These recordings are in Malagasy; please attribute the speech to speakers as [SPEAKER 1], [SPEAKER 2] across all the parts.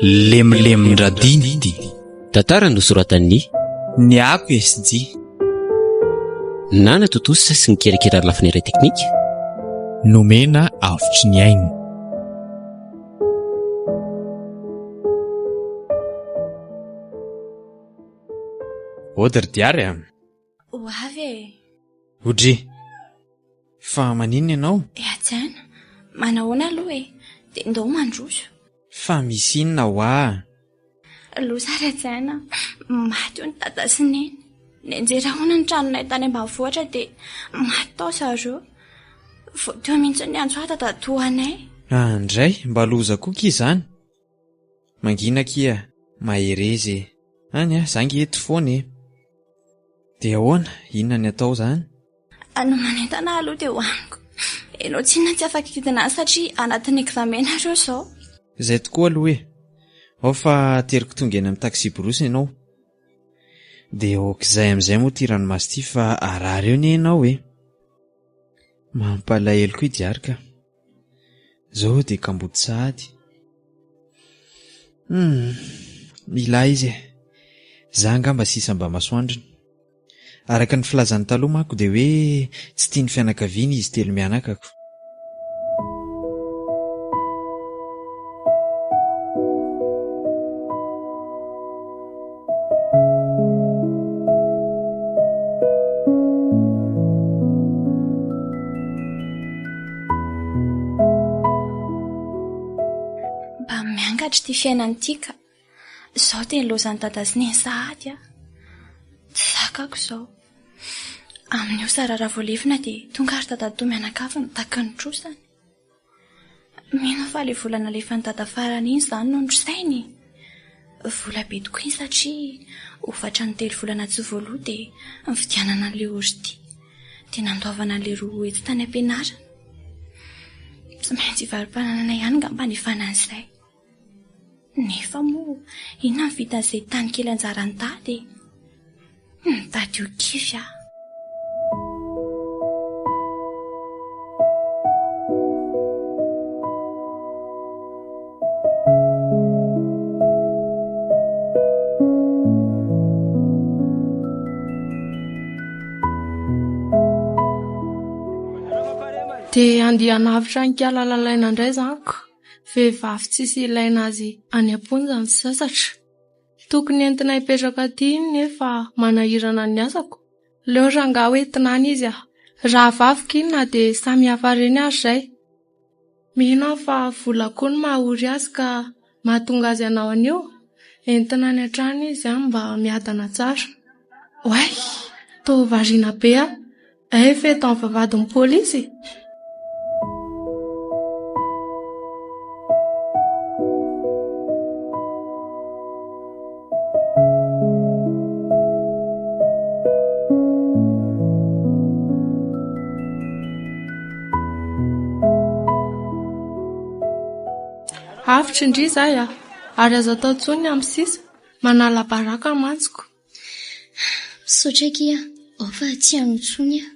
[SPEAKER 1] Lemlemin-dRadinty.
[SPEAKER 2] Tantara nosoratan'i.
[SPEAKER 1] Ny Ako SJ.
[SPEAKER 2] Nanatontosa sy nikirakira ny lafiny ara-teknika.
[SPEAKER 1] Nomena avotry ny ainy. Ody ry Diary a!
[SPEAKER 3] Ho avy e!
[SPEAKER 1] Odry! Fa maninona ianao?
[SPEAKER 3] E Hajaina, manahoana aloha e? Dia ndao mandroso.
[SPEAKER 1] Fa misy inona hoa?
[SPEAKER 3] Loza ry Hajaina, maty io ny dada sy neny. Nianjera hono ny tranonay tany ambanivohitra dia maty tao zareo. Vao teo mihitsy niantso ahy dadatoanay.
[SPEAKER 1] Andray, mba loza koa kia izany. Mangina akia, mahereza e. Any a, za nge eto foana e. Dia ahoana, inona ny atao izany?
[SPEAKER 3] Ny manentana ahy aloha dia hohaniko. Ianao tsinona tsy afaka hidina any satria anatin'ny examen nareo izao.
[SPEAKER 1] Izay tokoa aloha e. Ao fa ateriko tonga eny amin'ny taxi-brousse ianao. Dia aok'izay amin'izay moa ity ranomaso ity fa harary eo anie ianao e. Mampalahelo koa i Diary ka. Zao dia kamboty sahady. Hum, milay izy e. Za angamba sisa mba masoandrony. Araka ny filazany taloha manko dia hoe tsy tian'ny fianakaviany izy telo mianakako.
[SPEAKER 3] Mba miangatra ity fiainana ity ka. Izao dia nilaozan'i Dada sy Neny sahady aho. Tsy zakako izao. Amin'io zara raha voalevina dia tonga ary Dadatoa mianakavy mitaky ny trosany. Mino aho fa ilay vola nalefan'i Dada farany iny izany no notrosainy e! Vola be tokoa iny satria hofatran'ny telo volana tsy voaloa dia nividianana an'ilay ordi. Dia nandoavana an'ilay 200 tany am-pianarana. Tsy maintsy hivaro-pananana ihany angamba hanefana an'izay. Nefa moa inona no vitan'izay tany kely anjaran'i Dada e? Mitady ho kivy aho.
[SPEAKER 4] Dia andeha hanavotra an'i Kala Lalaina indray izany ko. Vehivavy tsisy ilaina azy any am-ponja ny sasatra. Tokony entina hipetraka aty iny nefa manahirana ny asako. Leo rangahy ho entina any izy ah. Rahavaviko iny na dia samy hafa reny ary izay. Mino aho fa vola koa no maha ory azy ka mahatonga azy hanao an'io. Entina any an-trano izy any mba miadana tsara. Oay! Toa variana be aho. Efa eto amin'ny vavahadin'ny polisy? Avotra indry izahay a! Ary aza atao intsony ny amin'ny sisa, manala baraka mantsy ko.
[SPEAKER 5] Misaotra akia, ao fa tsy hanao intsony aho.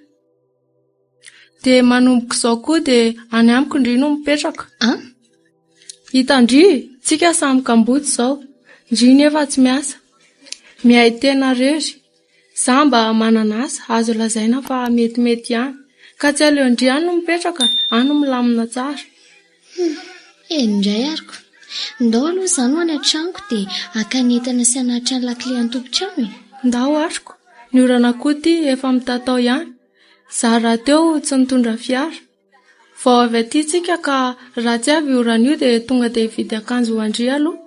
[SPEAKER 4] Dia manomboka izao koa dia any amiko ndry no mipetraka.
[SPEAKER 5] An?
[SPEAKER 4] Hitan-dry, tsika samy kamboty izao. Ndry nefa tsy miasa. Miahy tena rery. Za mba manana asa, azo lazaina fa metimety ihany. Ka tsy aleon-dry any no mipetraka, any no milamina tsara.
[SPEAKER 5] Hum, eny indray ary ko. Ndao aloha izany ho any an-tranoko dia haka ny entana sy hanatitra ny lakile an'ny tompon-trano e.
[SPEAKER 4] Ndao ary ko. Ny orana koa ity efa mitatao ihany. Za rahateo tsy nitondra fiara. Vao avy aty tsika ka raha tsy avy io orana io dia tonga dia hividy akanjo ho an-dry aloha.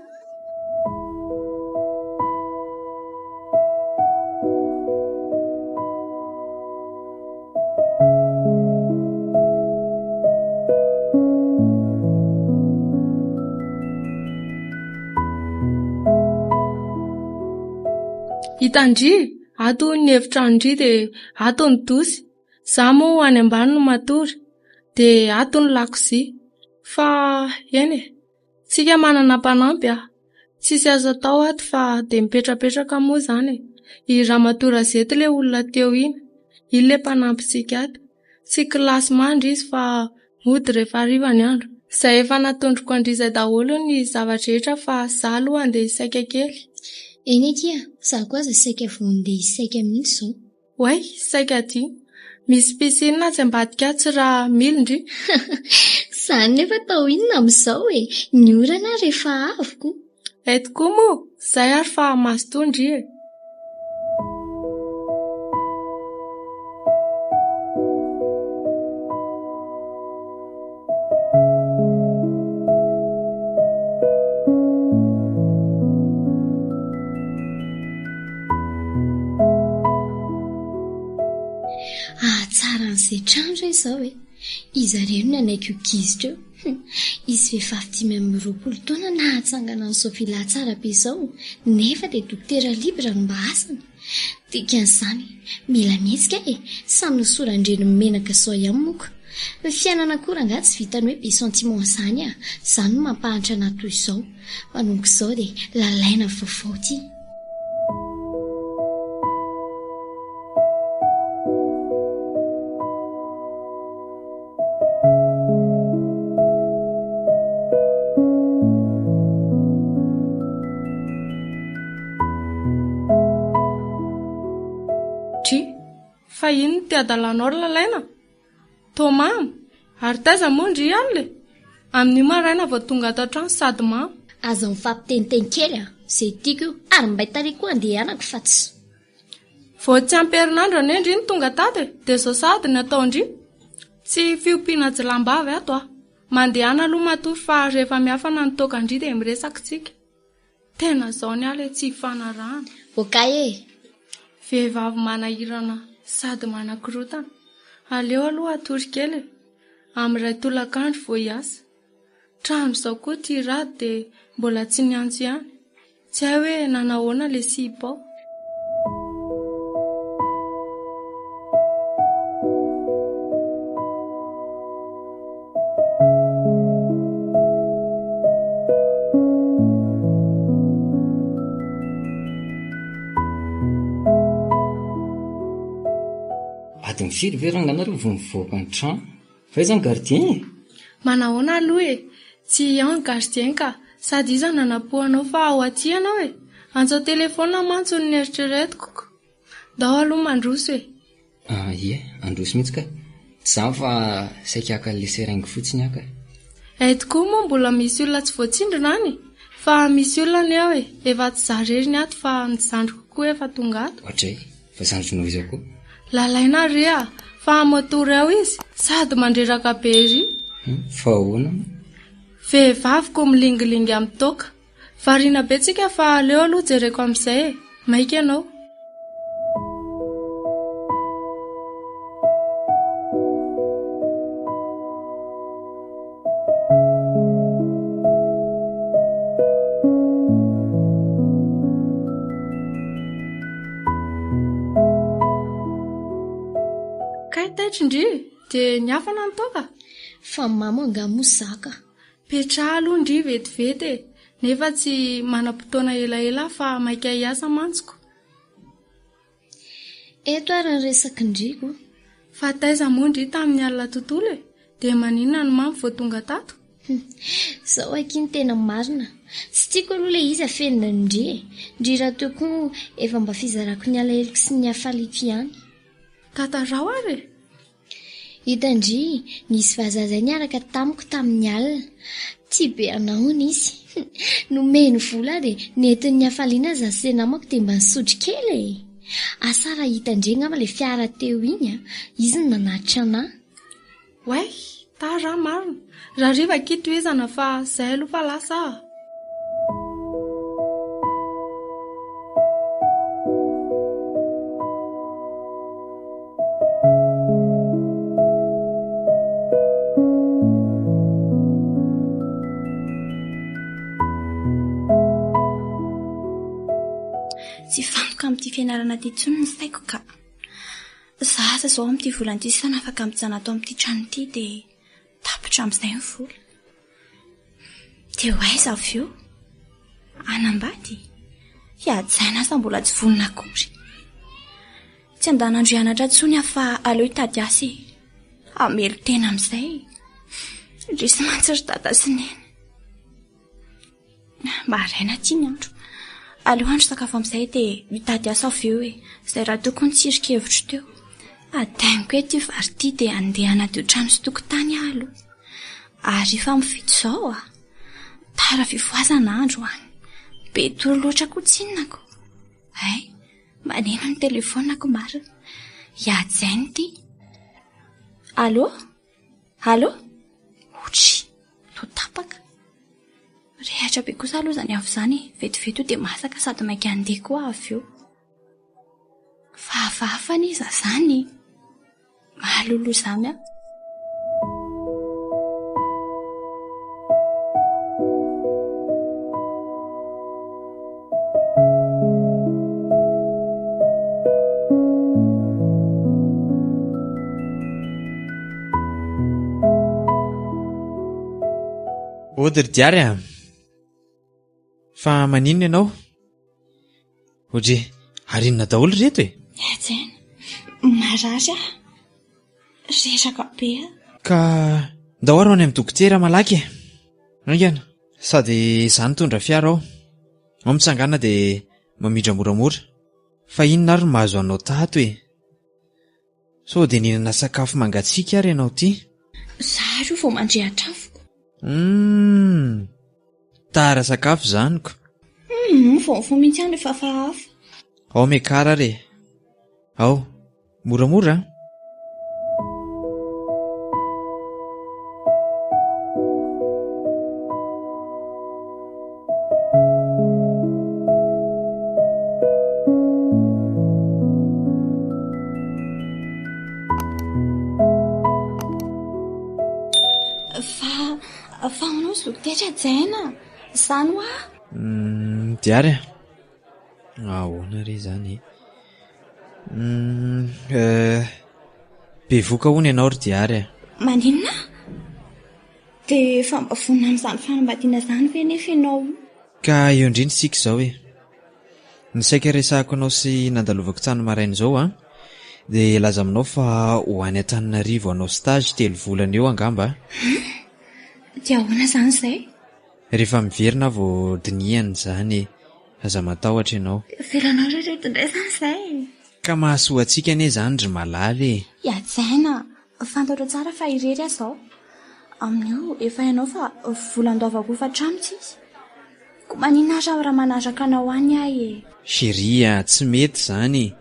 [SPEAKER 4] Hitan-dry, ato hono ny efitranon-dry dia ato ny dosy. Za moa any ambany no matory, dia ato ny lakozia. Fa eny e, tsika manana mpanampy a! Tsisy azo atao ato fa dia mipetrapetraka moa izany e. I Ramatoa Razety ilay olona teo iny. Iny ilay mpanampy antsika ato. Tsy kilasy mandry izy fa mody rehefa hariva ny andro. Izay efa natondroko an-dry izay daholo ny zava-drehetra fa za aloha handeha hisaika kely.
[SPEAKER 5] Eny akia, za koa aza saika vao handeha hisaika mihitsy izao.
[SPEAKER 4] Oay, saika adino. Misy piscine atsy ambadika atsy raha mila ndry.
[SPEAKER 5] Izany nefa atao inona amin'izao e? Ny orana ary efa avy ko.
[SPEAKER 4] Hay tokoa moa, izay ary fa mazotoa ndry e.
[SPEAKER 5] Hahatsara an'izay trano re izao e! Iza irery no nanaiky ho gizitra eo? Hum! Hisy vehivavy 25 taona nahatsangana an'izao villa tsara be izao, nefa dia dokotera libre no mba asany. Dikan'izany, mila mihetsika e! Samy nosoran-dreniny menaka izao ihany moa ko! Ny fiainana koa rangahy tsy vitan'ny hoe be sentiment izany a! Izany no mampahantra anà toy izao. Manomboka izao dia lalaina ny vaovao ity.
[SPEAKER 4] Dry, fa inona ity hadalanao ry Lalaina? Toa mamo, ary taiza moa ndry alina e? Amin'io maraina vao tonga ato an-trano sady mamo.
[SPEAKER 5] Aza mifampiteniteny kely a! Izay tiako io, ary mbay tarehy koa andehanako fa tsy.
[SPEAKER 4] Vao tsy ampy herinandro anie ndry no tonga tato e, dia izao sahady ny ataon-dry? Tsy fiompiana jiolahim-bavy ato a! Mandehana aloha matory fa rehefa miafana ny toaka-ndry dia miresaka isika. Tena izao ny ahy ilay tsy ifanarahana.
[SPEAKER 5] Ok e!
[SPEAKER 4] Vehivavy manahirana sady manakorontana. Aleo aloha hatory kely e! Amin'ny iray tolakandro vao hiasa. Trano izao koa ity rado dia mbola tsy niantso ihany. Tsy hay hoe nanahoana le sipa ao.
[SPEAKER 6] Adiny firy ve rangah nareo vao mivoaka ny trano? Fa aiza ny gardien e?
[SPEAKER 4] Manahoana aloha e? Tsy ao ny gardien ka! Sady iza nanapohanao fa ao aty ianao e? Antso an-telefaonina mantsy no neritreretiko ko! Ndao aloha mandroso e!
[SPEAKER 6] Ah ie, handroso mihitsy ka! Tsy izany fa saika haka an'ilay seringue fotsiny aho ka!
[SPEAKER 4] Hay tokoa moa mbola misy olona tsy voatsindrona any? Fa misy olona anie ao e! Efa tsy izaho irery ny ato fa ny zandriko koa efa tonga ato.
[SPEAKER 6] Ohatray! Fa zandrinao iza koa?
[SPEAKER 4] Lalaina re a! Fa matory ao izy sady mandreraka be ery.
[SPEAKER 6] Hum, fa ahoana moa?
[SPEAKER 4] Vehivavy ko milingilingy amin'ny toaka. Variana be tsika fa aleo aloha jereko amin'izay e! Maika ianao. Kay taitra ndry dia niafana ny toaka?
[SPEAKER 5] Fa mamo angaha moa za ka?
[SPEAKER 4] Petraha aloha ndry vetivety e! Nefa tsy manam-potoana elaela aho fa maika hiasa mantsy ko!
[SPEAKER 5] Eto ary ny resak'i ndry ko!
[SPEAKER 4] Fa taiza moa ndry tamin'ny alina tontolo e? Dia maninona no mamo vao tonga tato?
[SPEAKER 5] Zao akia ny tena marina. Tsy tiako aloha ilay izy afenina ndry e. Ndry rahateo koa efa mba fizarako ny alaheloko sy ny hafaliako ihany.
[SPEAKER 4] Tantarao ary e!
[SPEAKER 5] Hita ndry, nisy vazaha izay niaraka tamiko tamin'ny alina. Tia be anao hono izy. Nomeny vola aho dia nentin'ny hafaliana za sy ilay namako dia mba nisotro kely e! Asa raha hita ndry angamba ilay fiara teo iny an! Izy no nanatitra anà.
[SPEAKER 4] Oay, tara aho marina. Rahariva akia tohizana fa zay aloha fa lasa aho.
[SPEAKER 3] Tsy hifantoka amin'ity fianarana ity intsony ny saiko ka. Za aza izao amin'ity volana ity sisa no afaka mijanona ato amin'ity trano ity dia tapitra amin'izay ny vola. Dia ho aiza avy eo? Hanambady? Hihajaina aza mbola tsy vonona akory. Tsy andanandro hianatra intsony aho fa aleo hitady asa e. Hamelon-tena amin'izay. Indrisy mantsy ry dada sy neny. Maraina aty ny andro. Aleo handro sakafo amin'izay dia mitady asa avy eo e. Izay raha tokony tsirin-kevitro teo. Adainiko eto ity vary ity dia handeha hanadio trano sy tokotany aho aloha. Ary efa amin'ny fito izao a. Tara fifohazana andro any. Be tory loatra koa tsinona ko. Hay, maneno ny telefaoniko marina. I Hajaina ity. Allô? Allô? Otry, toa tapaka. Rehatra be kosa aloha izany afo izany e. Vetivety io dia masaka sady maika handeha koa avy eo. Fa hafahafa anie iza izany e. Mahalolo izany aho.
[SPEAKER 1] Ody ry Diary a! Fa maninona ianao? Odry, ary inona daholo ireto e?
[SPEAKER 3] Hajaina, marary aho. Reraka be aho.
[SPEAKER 1] Ka ndao ary ho any amin'ny dokotera malaky e! Haingana, sady izaho nitondra fiara aho. Ao mitsangana dia mamindra moramora. Fa inona ary no mahazo anao tato e? Sao dia nihinana sakafo mangatsiaka ary ianao ity?
[SPEAKER 3] Za ary io vao mandrehatra afo.
[SPEAKER 1] Humm! Tara sakafo izany ko.
[SPEAKER 3] Humm! Vao mifoha mihitsy aho no efa hafahafa.
[SPEAKER 1] Ao miakara ary e! Ao, moramora an!
[SPEAKER 3] Fa fa anao zoky tetra Jaina, izany hoa?
[SPEAKER 1] Hmm, diary a. Ahoana re izany e? Hmm, eh, bevoka hono ianao ry diary a.
[SPEAKER 3] Maninona? Dia efa mba vonona amin'izany fanambadiana izany ve nefa ianao io?
[SPEAKER 1] Ka eo indrindra isika izao e. Ny saika resahako anao sy nandalovako tany maraina izao an, dia hilaza aminao fa ho any Antananarivo hanao stage telo volana eo angamba aho.
[SPEAKER 3] Hum! Dia ahoana izany izay?
[SPEAKER 1] Rehefa miverina aho vao dinihana izany e. Aza matahotra ianao.
[SPEAKER 3] Avelanao re ireto indray izany izay e.
[SPEAKER 1] Ka mahasoa antsika anie izany ry malala e.
[SPEAKER 3] Hajaina, Fantatrao tsara fa irery aho izao. Amin'io efa hainao fa vola andoavako hofantrano tsisy. Koa maninona ary raha manaraka anao any aho e?
[SPEAKER 1] Chérie a, tsy mety izany e.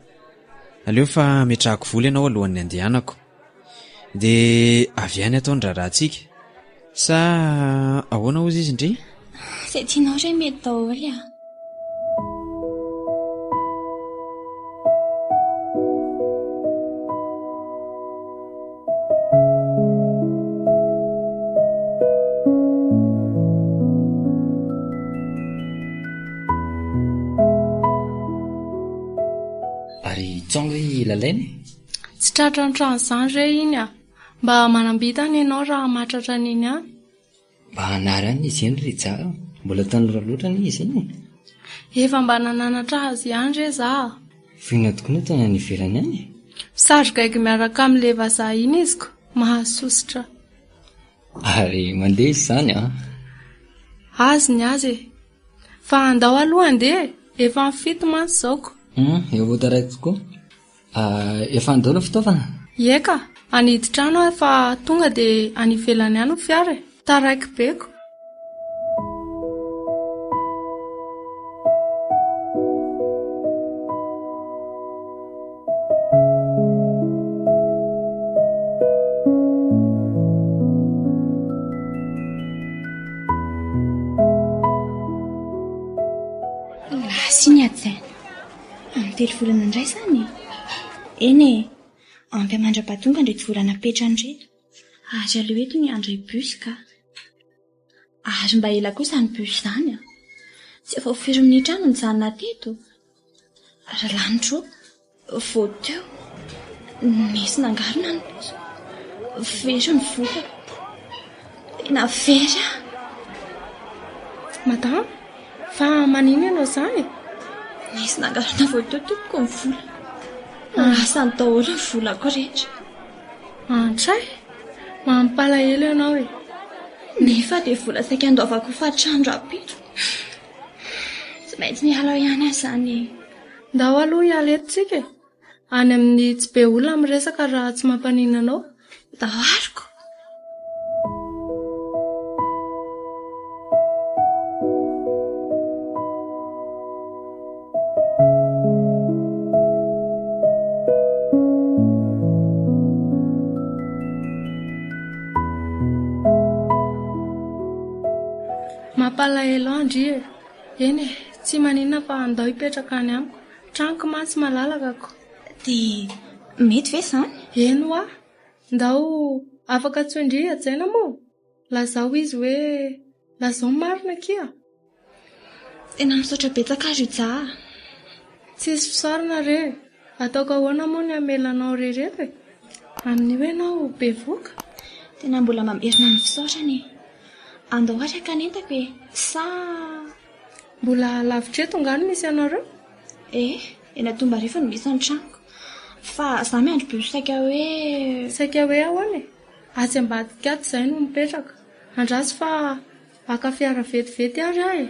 [SPEAKER 1] Aleo fa ametrahako vola ianao alohan'ny handehanako. Dia avy any atao ny raharahantsika. Sa ahoana hozy izy ndry?
[SPEAKER 3] Izay tianao re mety daholo a.
[SPEAKER 6] Ary tsao ve i Lalaina e?
[SPEAKER 4] Tsy tratra ny tran'izany re iny a! Mba manam-bintana ianao raha mahatratra an'iny any.
[SPEAKER 6] Mba hanary any izy iny ry Rija a! Mbola tanora loatra anie izy iny e!
[SPEAKER 4] Efa mba nananatra azy ihany re za a!
[SPEAKER 6] Vohina tokoa ny ataony any ivelany any e!
[SPEAKER 4] Misary gaigy miaraka amin'ilay vazaha iny izy ko! Mahasosotra.
[SPEAKER 6] Ary mandeha izy izany an!
[SPEAKER 4] Azy ny azy e! Fa andao aloha handeha e! Efa amin'ny fito mantsy izao ko!
[SPEAKER 6] Hum, efa ho taraiky tokoa. Efa any daholo ny fitaovana?
[SPEAKER 4] Ie ka, hanidy trano aho fa tonga dia any ivelany any ny fiara e! Taraiky be ko!
[SPEAKER 3] Lasa iny Hajaina. Amin'ny telo volana indray izany e? Eny e, ampy mandra-pahatonga ireto vola napetrany ireto. Ary aleo eto ny handray bus ka. Ary mba ela koa izany bus izany an. Tsy efa ho firy minitra any no nijanona teto? Ry lanitro ô, vao teo, nisy nangarona ny paosiko. Very ny volako. Tena very aho.
[SPEAKER 4] Madama, fa maninona ianao izany e?
[SPEAKER 3] Nisy nangalana vao teo tompoko ny vola. Lasany daholo ny volako rehetra.
[SPEAKER 4] Antray! Mampalahelo ianao e!
[SPEAKER 3] Nefa dia vola saika handoavako hofantrano rahampitso. Tsy maintsy miala ao ihany aho izany e.
[SPEAKER 4] Ndao aloha hiala eto tsika e! Any amin'ny tsy be olona miresaka raha tsy mampaninona anao.
[SPEAKER 3] Ndao ariko!
[SPEAKER 4] Mampalahelo ahy ndry e! Eny e, tsy maninona fa andao hipetraka any amiko. Tranoko mantsy malalaka ko.
[SPEAKER 3] Dia mety ve izany?
[SPEAKER 4] Eny hoa! Ndao afaka antsoin-dry Hajaina moa? Lazao izy hoe lazao ny marina akia!
[SPEAKER 3] Tena misaotra betsaka Rija a!
[SPEAKER 4] Tsisy fisaorana re e! Ataoko ahoana moa ny hamela anao irery eto e? Amin'io ianao bevoka?
[SPEAKER 3] Tena mbola mamerina ny fisaorana e! Andao ary haka ny entako e! Sa.
[SPEAKER 4] Mbola lavitra eto angaha no misy anareo?
[SPEAKER 3] Eh, eny Antombarivo no misy ny tranoko. Fa za miandry bus saika hoe.
[SPEAKER 4] Saika hoe ahoana e? Atsy ambadika atsy izay no mipetraka. Andraso fa haka fiara vetivety ary aho e!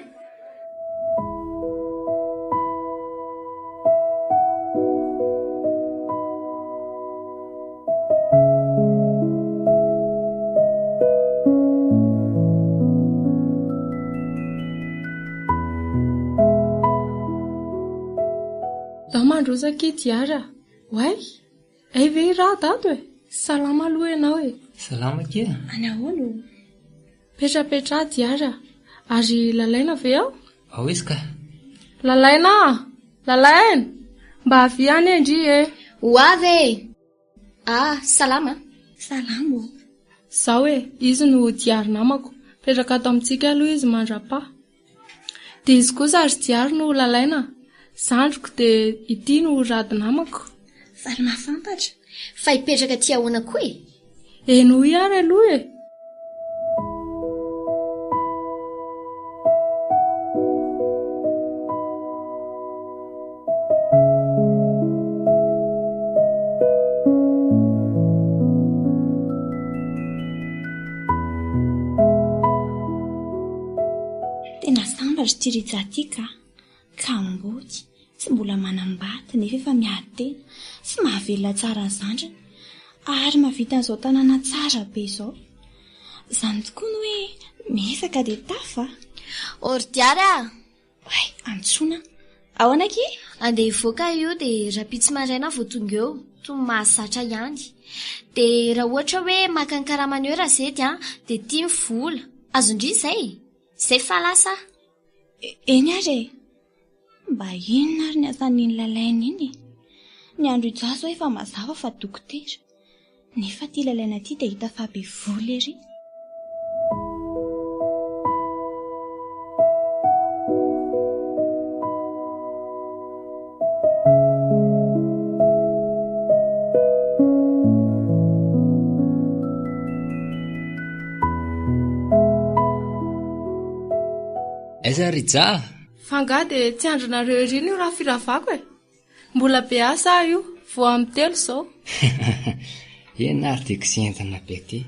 [SPEAKER 4] Ndao mandroso akia Diary a! Oay! Hay ve i Rado ato e? Salama aloha ianao e!
[SPEAKER 6] Salama akia!
[SPEAKER 3] Any ahoana o?
[SPEAKER 4] Petrapetraha Diary a! Ary Lalaina ve ao?
[SPEAKER 6] Ao izy ka!
[SPEAKER 4] Lalaina a! Lalaina! Mba avia anie ndry e!
[SPEAKER 5] Ho avy e! Ah, salama a!
[SPEAKER 3] Salama ô!
[SPEAKER 4] Zao e, izy no Diary namako. Mipetraka ato amintsika aloha izy mandra-paha. Dia izy kosa ry Diary no Lalaina a! Zandriko dia ity no Rado namako.
[SPEAKER 3] Faly mahafantatra.
[SPEAKER 5] Fa hipetraka aty ahoana koa e?
[SPEAKER 4] Henoy ary aloha e!
[SPEAKER 3] Tena sambatra ity Rija ity ka! Kamboty, tsy mbola manambady nefa efa miady tena sy mahavelona tsara ny zandriny ary mahavita an'izao tanàna tsara be izao. Izany tokoa ny hoe miezaka dia tafa a!
[SPEAKER 5] Ordiary a!
[SPEAKER 3] Oay, antsoina. Ahoana akia?
[SPEAKER 5] Andeha hivoaka aho io dia rahampitso maraina aho vao tonga eo, toy ny mahazatra ihany. Dia raha ohatra hoe maka ny karamany eo Razedy an, dia ity ny vola. Azon-dry izay? Izay fa lasa aho.
[SPEAKER 3] Eny ary e! Mba inona ary ny asan'iny Lalaina iny e? Ny andro ijaho izao efa mazava fa dokotera. Nefa ity Lalaina ity dia hita fa be vola ery.
[SPEAKER 6] Aiza Rija a?
[SPEAKER 4] Fa angaha dia tsy andrinareo ery ny ora firavako e? Mbola be asa aho io, vao amin'ny telo izao.
[SPEAKER 6] Eny ary dia kisentina be aty.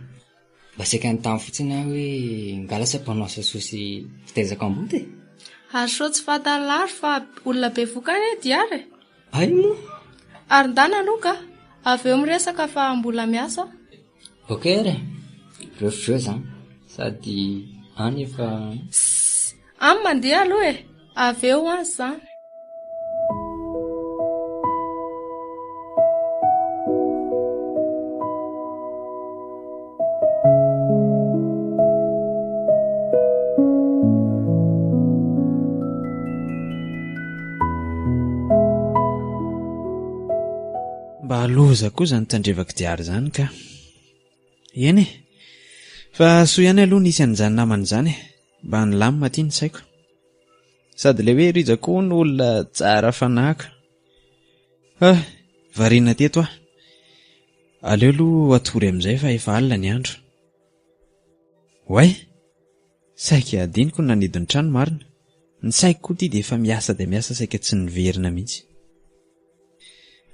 [SPEAKER 6] Mba saika nitany fotsiny aho hoe nga lasa mpanao asa soa sy mpitaiza kamboty e?
[SPEAKER 4] Ary sao tsy fantan'lah ary fa olona bevoka anie Diary e?
[SPEAKER 6] Hay moa!
[SPEAKER 4] Ary ndana aloha ka! Avy eo miresaka fa mbola miasa aho.
[SPEAKER 6] Ok ary e! Reo zany. Sady any efa.
[SPEAKER 4] Sss! Any mandeha aloha e! Avy eo any zany.
[SPEAKER 1] Mba loza koa izany tandrevako diary izany ka. Eny e. Fa soa ihany aloha nisy an'izany namana izany e. Mba nilamina aty ny saiko. Sady ilay hoe Rija koa hono olona tsara fanahy ka. Ah, variana teto aho. Aleo aloha hatory amin'izay fa efa alina ny andro. Oay! Saika adinoko ny nanidy ny trano marina. Ny saiko koa ity dia efa miasa dia miasa saika tsy niverina mihitsy.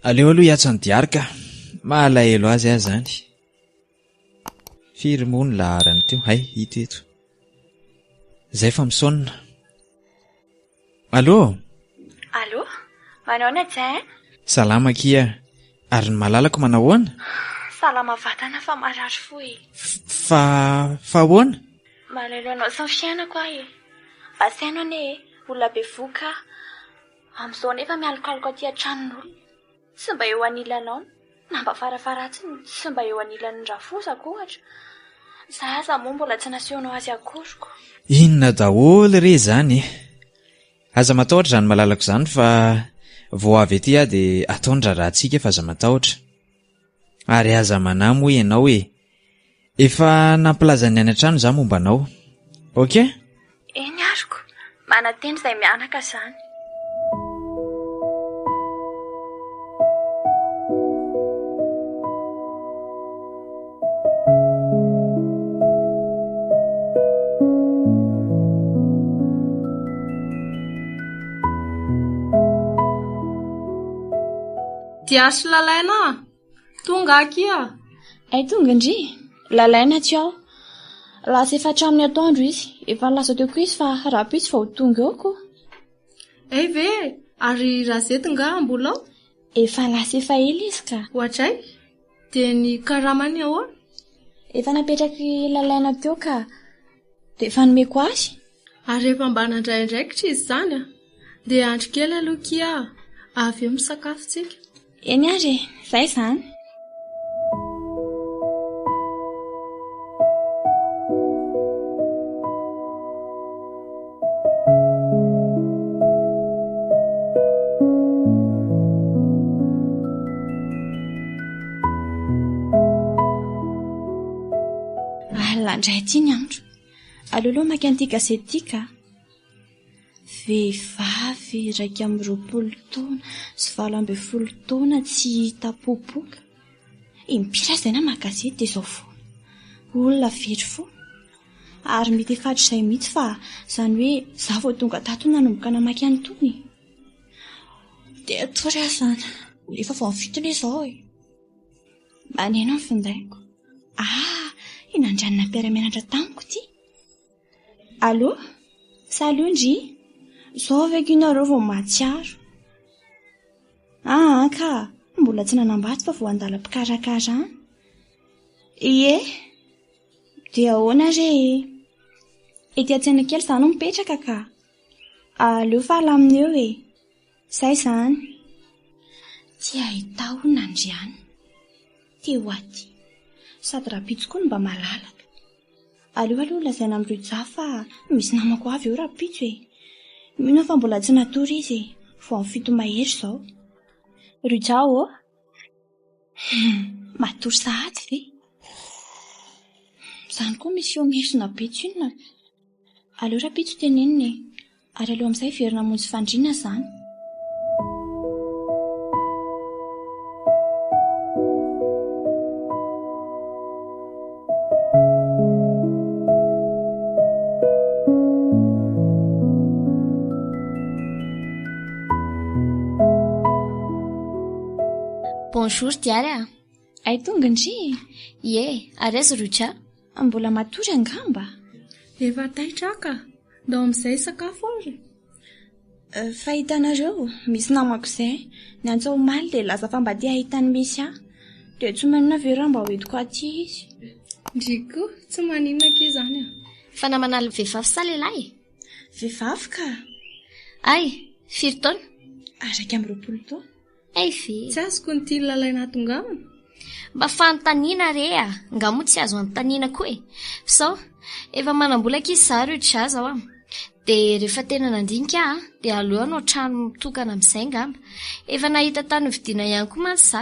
[SPEAKER 1] Aleo aloha hiantso an'i Diary ka. Mahalahelo azy aho izany. Firy moa ny laharany teo? Hay, hita eto. Izay fa misaonina. Allô?
[SPEAKER 3] Allô? Manahoana Jane?
[SPEAKER 1] Salama akia. Ary ny malalako manahoana?
[SPEAKER 3] Salama vatana fa marary fo e.
[SPEAKER 1] Fa, fa ahoana?
[SPEAKER 3] Malahelo anao sy ny fiainako aho e. Mba saino anie e, olona bevohoka aho. Amin'izao nefa mialokaloka aty an-tranon'olona. Tsy mba eo anilanao, na mba farafaharatsiny tsy mba eo anilan'ny rafozako ohatra. Za aza moa mbola tsy nasehonao azy akoriko.
[SPEAKER 1] Inona daholo re izany e? Aza matahotra izany malalako izany fa vao avy aty aho dia atao ny raharahantsika fa aza matahotra. Ary aza manahy moa ianao e! Efa nampilaza ny any an-trano za momba anao. Ok?
[SPEAKER 3] Eny ariko, manantena izay mianaka izany.
[SPEAKER 4] Diaso Lalaina a! Tonga akia!
[SPEAKER 3] Hay tonga ndry! Lalaina tsy ao. Lasa efa hatramin'ny atoandro izy. Efa nilaza teo koa izy fa rahampitso vao ho tonga eo ko.
[SPEAKER 4] Hay ve e! Ary Razety nga mbola ao?
[SPEAKER 3] Efa lasa efa ela izy ka.
[SPEAKER 4] Ohatray? Dia ny karamany ahoana?
[SPEAKER 3] Efa napetrak'i Lalaina teo ka. Dia efa nomeko azy.
[SPEAKER 4] Ary efa mba nandray andraikitra izy izany a! Dia andry kely aloha kia a! Avy eo misakafo tsika.
[SPEAKER 3] Eny ary e! Izay izany. Alina indray ity ny andro. Aleo aloha maka an'ity gazety ity ka. Vehivavy 21 taona sy 18 taona tsy hita popoka. Impiry aza izay namaky gazety dia izao foana. Olona very foana. Ary mety efa hatrizay mihitsy fa izany hoe izaho vao tonga tato no nanomboka namaky an'itony e. Dia hatory aho izany. Efa vao ny fito anie izao e. Maneno ny findaiko. Ah, i Nandrianina mpiara-mianatra tamiko ity. Allô? Salut ndry. Izao ve akia nareo vao mahatsiaro? Ah, ka, mbola tsy nanambady fa vao andalam-pikarakarana. Ie. Dia ahoana re e? Ety an-tsena kely izaho no mipetraka ka. Aleo fa alamina eo e. Izay izany. Tsy hahita hono Andriana. Te ho aty. Sady rahampitso koa no mba malalaka. Aleo aloha lazaina amin'i Ruja fa misy namako avy eo rahampitso e. Mino aho fa mbola tsy natory izy e. Vao amin'ny fito mahery izao. Ruja ô! Matory sahady ve? Izany koa misy feo mihesona be tsinona. Aleo rahampitso tenenina e. Ary aleo amin'izay hiverina hamonjy fandriana izany.
[SPEAKER 5] Bonjour Diary a!
[SPEAKER 3] Hay tonga ndry e!
[SPEAKER 5] Ie, ary aiza Rucha?
[SPEAKER 3] Mbola matory angamba?
[SPEAKER 4] Efa taitra aho ka! Ndao amin'izay hisakafo ary
[SPEAKER 3] e! Fa hitanareo, misy namako izay, niantso ahy omaly dia nilaza fa mba te hahita ny misy ahy. Dia tsy maninona ve raha mba hoentiko aty izy?
[SPEAKER 4] Ndry koa, tsy maninona akia izany a!
[SPEAKER 5] Fa namana vehivavy sa lehilahy e?
[SPEAKER 3] Vehivavy ka!
[SPEAKER 5] Hay, firy taona?
[SPEAKER 3] 21 taona.
[SPEAKER 5] Hay ve?
[SPEAKER 4] Tsy azoko ny tian'i Lalaina hahatongavana.
[SPEAKER 5] Mba fanontaniana re a! Nga moa tsy azo anontaniana koa e! Sao, efa manam-bola akia za ry Uja zao a! Dia rehefa tena nandinika aho dia aleo hanao trano mitokana amin'izay ngamba. Efa nahita tany novidiana ihany koa mantsy za.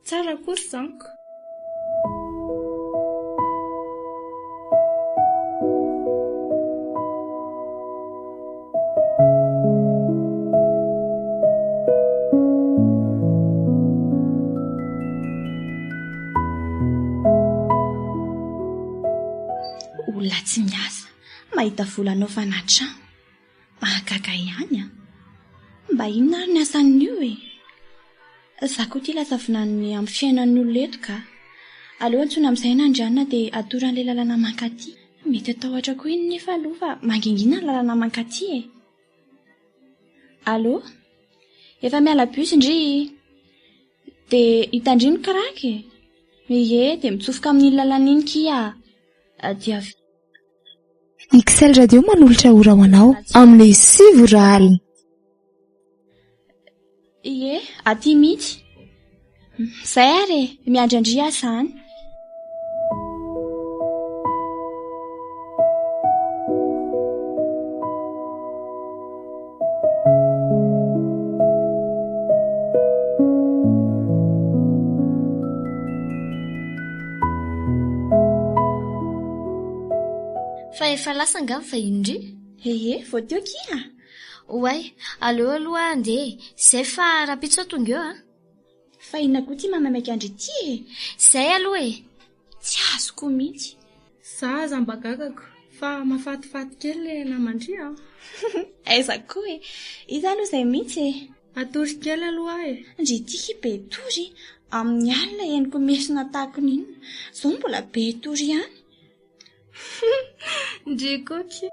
[SPEAKER 4] Tsara akory izany ko.
[SPEAKER 3] Olona tsy miasa, mahita vola anaovana trano. Mahagaga ihany an! Mba inona ary ny asan'io e? Za koa ity lasa vinaniny amin'ny fiainan'ny olona eto ka. Aleo antsoina amin'izay Nandrianina dia atoro an'ilay lalana mankaty. Mety hatahotra koa iny nefa aloha fa mangingina ny lalana mankaty e. Allô? Efa miala bus ndry? Dia hitandry ny crack e? Ie, dia mitsofoka amin'iny lalana iny kia. Dia avy.
[SPEAKER 7] XL Radio manolotra ora ho anao amin'ny 9 ora alina.
[SPEAKER 3] Ie, aty mihitsy. Zay ary e, miandry an-dry aho izany.
[SPEAKER 5] Fa efa lasa angaha ny vahiny-ndry?
[SPEAKER 3] Ehe, vao teo kia!
[SPEAKER 5] Oay, aleo aloha aho handeha e! Izay fa rahampitso aho tonga eo a!
[SPEAKER 3] Fa inona koa ity mamaimaika an-dry ity e?
[SPEAKER 5] Izay aloha e!
[SPEAKER 3] Tsy azoko mihitsy.
[SPEAKER 4] Za aza mba gagako fa mahafatifaty kely le naman-dry a!
[SPEAKER 3] Aiza koa e! Iza aloha izay mihitsy e?
[SPEAKER 4] Hatory kely aloha aho e!
[SPEAKER 3] Ndry ity ki be tory, amin'ny alina henoko miesona tahaka ny inona, izao mbola be tory ihany.
[SPEAKER 4] Ndry koa ki.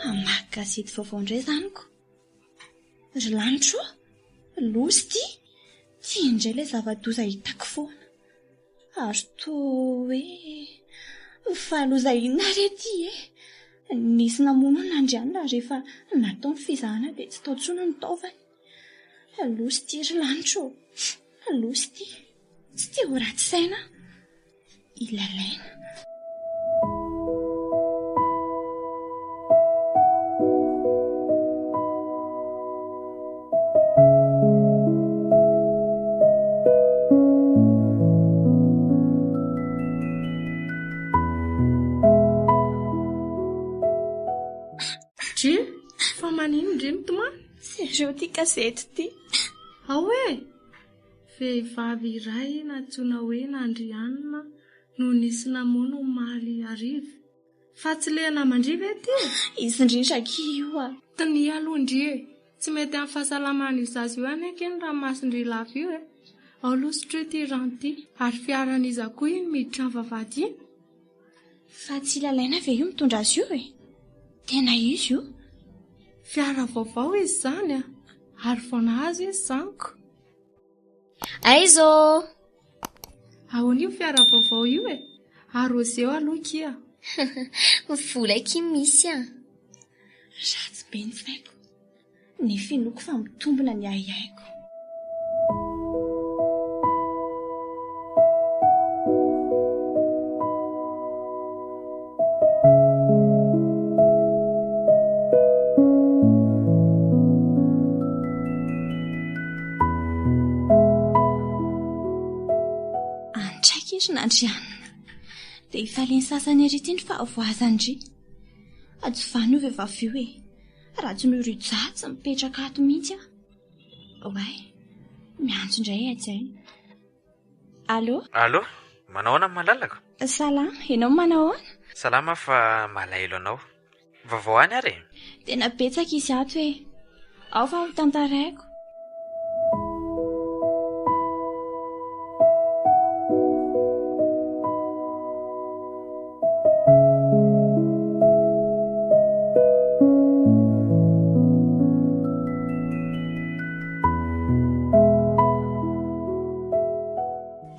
[SPEAKER 3] Hamaky gazety vaovao indray izany ko. Ry lanitro ô! Loza ity! Ity indray ilay zava-doza hitako foana. Ary toa hoe fa loza inona re ity e? Nisy namono an'i Andrianina ary rehefa natao ny fizahana dia tsy tao intsony ny taovany. Loza ity ry lanitra ô! Loza ity! Tsy te ho ratsy saina aho. I Lalaina.
[SPEAKER 4] Dry, fa maninona ndry mitomany?
[SPEAKER 3] Jereo ity gazety ity.
[SPEAKER 4] Ao e! Vehivavy iray nantsoina hoe Nandrianina no nisy namono omaly hariva. Fa tsy le naman-dry ve ty e?
[SPEAKER 3] Izy indrindra akia io a!
[SPEAKER 4] Tnia aloha ndry e! Tsy mety amin'ny fahasalaman'io zaza io anie akia ny ranomason-dry lava io e! Ao aloha sotroy ity rano ity. Ary fiaran'iza koa iny miditra ny vavahady iny?
[SPEAKER 3] Fa tsy Lalaina ve io mitondra azy io e? Tena izy io?
[SPEAKER 4] Fiara vaovao izy izany a! Ary vao nahazo izy izany ko!
[SPEAKER 5] Aiza ô!
[SPEAKER 4] Ahoana io fiara vaovao io e? Arroseo aloha kia.
[SPEAKER 5] Vola akia misy an!
[SPEAKER 3] Ratsy be ny saiko. Ny finoako fa mitombina ny ahiahiko. Antraika izy Nandrianina. Dia ifalian'ny sasany ery ity ny fahavoazan-dry. Ajovano io vehivavy io e. Raha tsy noho Rija tsy mipetraka ato mihitsy aho. Oay, miantso indray i Hajaina. Allô?
[SPEAKER 1] Allô, manao ahoana malalako?
[SPEAKER 3] Salama, ianao manao ahoana?
[SPEAKER 1] Salama fa malahelo anao. Vaovao any ary e?
[SPEAKER 3] Tena betsaka izy ato e. Ao fa ho tantaraiko.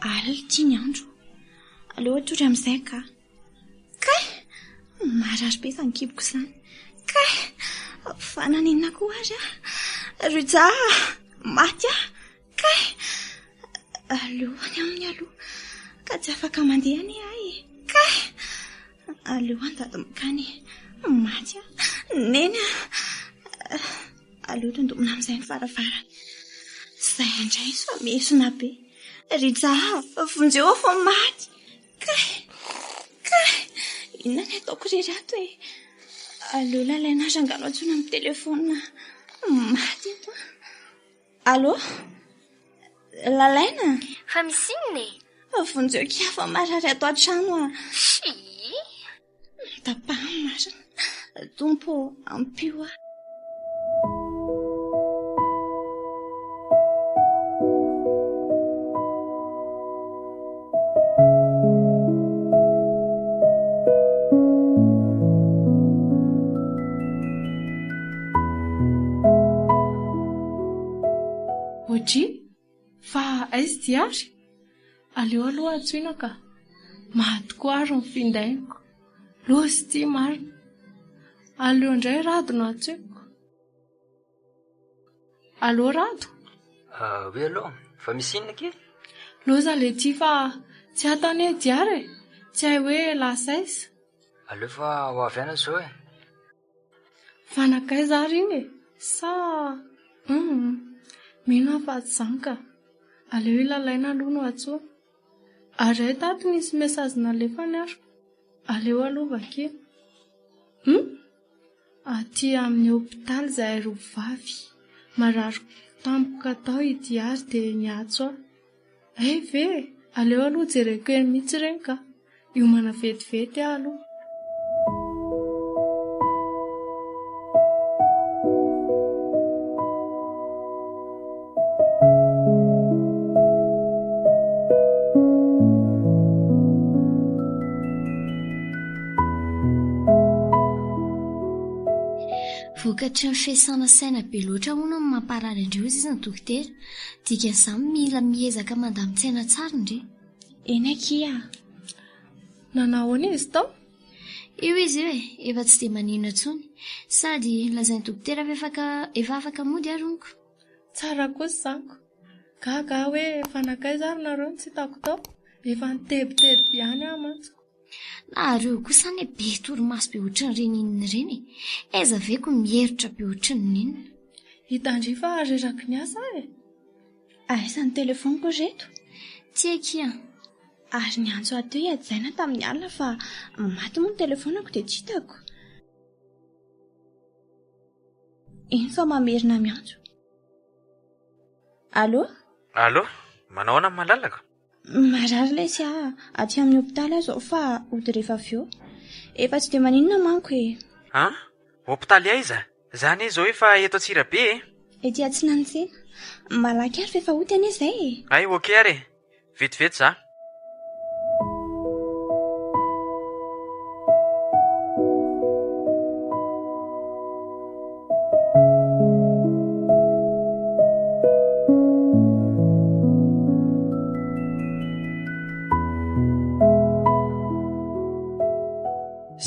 [SPEAKER 3] Alina ity ny andro. Aleo hatory amin'izay ka. Kay! Marary be izany kiboko izany. Kay! Fa naninona koa ary aho? Rija! Maty aho! Kay! Aleo any aminy aloha. Ka tsy afaka mandeha anie aho e. Kay! Aleo handady mankany e. Maty aho. Neny a! Aleo tondomina amin'izay ny varavarana. Izay indray izy fa miesona be. Rija, vonjeo aho fa maty. Kay! Kay! Inona ny ataoko irery ato e? Aleo lalaina rangano antsoina amin'ny telefaonina. Maty eto aho. Allô? Lalaina?
[SPEAKER 5] Fa misy inona e?
[SPEAKER 3] Vonjeo akia fa marary ato an-trano aho.
[SPEAKER 5] Shii!
[SPEAKER 3] Tapaho marina. Tompo ô, ampio aho.
[SPEAKER 4] Oadria! Fa aiza ity ary? Aleo aloha antsoina ka. Maty koa ary ny findainiko. Loza ity marina. Aleo indray Rado no antsoiko. Allo Rado?
[SPEAKER 6] Oui allo, fa misy inona akia?
[SPEAKER 4] Loza letia fa tsy ato anie Diary e! Tsy hay hoe lasa aiza.
[SPEAKER 6] Aleo fa ho avy any aho izao e!
[SPEAKER 4] Fa nankaiza ary iny e? Sa hum mino aho fa tsy izany ka. Aleo i Lalaina aloha no antsoina. Ary hay tato nisy message nalefany ary. Aleo aloha vakiana. Hum? Aty amin'ny hopitaly izahay roa vavy. Marary tampoka tao i Diary dia niantso ahy. Hay ve e! Aleo aloha jereko eny mihitsy ireny ka! Hiomana vetivety aho aloha.
[SPEAKER 5] Vokatry ny fiasana saina be loatra hono no mamparary an-dry hozy izy ny dokotera. Dikan'izany mila miezaka mandamin-tsaina tsara ndry.
[SPEAKER 3] Eny akia a!
[SPEAKER 4] Nanao ahoana izy tao?
[SPEAKER 5] Io izy io e, efa tsy dia maninona intsony. Sady lazain'ny dokotera fa efa efa afaka mody ary honko.
[SPEAKER 4] Tsara kosa izany ko. Gaga aho hoe efa nankaiza ary nareo no tsy hitako tao. Efa nitebiteby ihany aho mantsy ko.
[SPEAKER 5] Nareo kosa anie be torimaso be ohatran'ireny inona ireny e! Aiza ve ko mierotra be ohatran'ny inona?
[SPEAKER 4] Hitan-dry fa reraky ny asa aho e!
[SPEAKER 3] Aiza ny telefaoniko ry reto?
[SPEAKER 5] Tsy akia.
[SPEAKER 3] Ary niantso ahy teo i Hajaina tamin'ny alina fa maty moa ny telefaoniko dia tsy hitako. Eny fa mamerina miantso. Allô?
[SPEAKER 1] Allô? Manao ahoana ny malalako?
[SPEAKER 3] Marary lesy aho, aty amin'ny hopitaly aho izao fa hody rehefa avy eo. Efa tsy dia maninona manko e.
[SPEAKER 1] An? Hopitaly aiza? Za anie izao efa eto Antsirabe e.
[SPEAKER 3] Ety Atsinanantsena. Malaky ary fa efa hody anie izay e.
[SPEAKER 1] Hay, ok ary e. Vetivety za.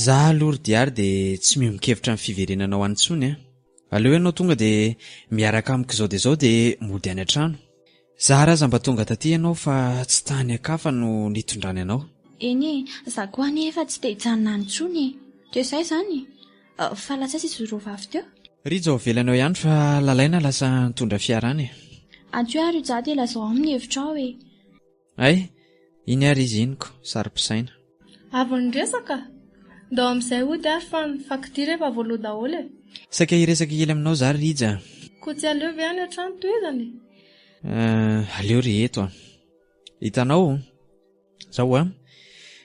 [SPEAKER 1] Za aloha ry Diary dia tsy miombon-kevitra amin'ny fiverenanao any intsony an. Aleo ianao tonga dia miaraka amiko izao dia izao dia mody any an-trano. Zara aza mba tonga taty ianao fa tsy tany an-kafa no nitondrany anao.
[SPEAKER 3] Eny e, za koa anie efa tsy te hijanona any intsony e. Dia izay izany e. Fa lasa aiza izy roa vavy teo?
[SPEAKER 1] Rijo avelany ao ihany fa Lalaina lasa nitondra fiara any e.
[SPEAKER 3] Antsoy ary Rija dia lazao aminy ny hevitrao e.
[SPEAKER 1] Hay, iny ary izy iny ko, saro-pisaina.
[SPEAKER 4] Avy niresaka? Ndao amin'izay hody ary fa ny faktiora efa voaloa daholo e.
[SPEAKER 1] Saika hiresaka kely aminao za ry Rija a.
[SPEAKER 4] Koa tsy aleo ve any an-trano tohizana e?
[SPEAKER 1] Euh, aleo ry eto a. Hitanao, zao a,